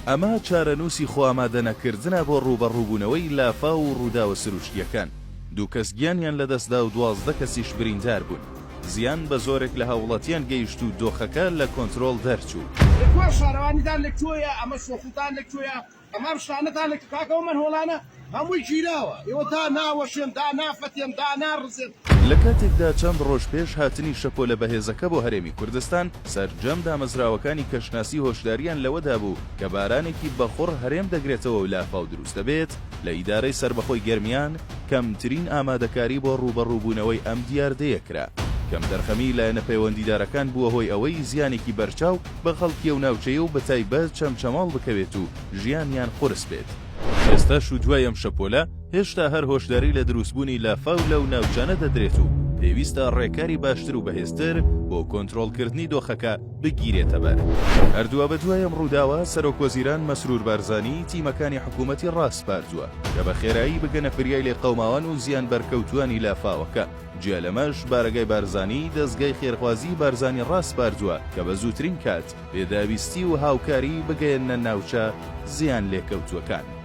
ئەمە چارەنووسی خۆئامادەنەکردنە بۆ ڕووبەڕووبوونەوەی لافاو و ڕووداوە سروشتییەکان. دوو کەس گیانیان لەدەستدا و 12 کەسیش بریندار بوون. زیان بە زۆرێک لە هاووڵاتیان گەیشت و دۆخەکە لە کۆنترۆڵ دەرچوو. لە کوێ شارەوانیتان لە کوێیە ئەمە سۆخوتان لە کوێیە ئەمە ئەم شتانەتان لە کوێ کاکە ئەو مەنهۆڵانە هەمووی گیراوە ئێوە دا ناوەشێن دا نافەتێن دا ناڕزێن. لە کاتێکدا چەند ڕۆژ پێش هاتنی شەپۆلە بەهێزەکە بۆ هەرێمی کوردستان، سەرجەم دامەزراوەکانی کەشناسی هۆشدارییان لەوە دابوو کە بارانێکی بەخوڕ هەرێم دەگرێتەوە و لافاو دروست دەبێت، لە ئیدارەی سەربەخۆی گەرمیان کەمترین ئامادەکاری بۆ ڕووبەڕووبوونەوەی ئەم دیاردەیە کرا. کەمتەرخەمیی لایەنە پەیوەندیدارەکان بووە هۆی ئەوەی زیانێکی بەرچاو بە خەڵکی ئەو ناوچەیە و بەتایبەت چەمچەماڵ بکەوێت و ژیانیان قورس بێت. ئێستاش و دوای ئەم شەپۆلە، هێشتا هەر هۆشداری لە دروستبوونی لافاو لەو ناوچانە دەدرێت و پێویستە ڕێکاری باشتر و بەهێزتر بۆ کۆنترۆڵکردنی دۆخەکە بگیرێتەبەر. هەر دوابەدوای ئەم ڕووداوە، سەرۆکوەزیران مەسرور بارزانی تیمەکانی حکوومەتی ڕاسپاردووە کە بە خێرایی بگەنە فریای لێقەوماوان و زیانبەرکەوتووانی لافاوەکە. جیا لەمەش بارەگای بارزانی دەزگای خێرخوازیی بارزانی ڕاسپاردووە کە بە زووترین کات پێداویستی و هاوکاری بگەیەننە ناوچە زیانلێکەوتووەکان.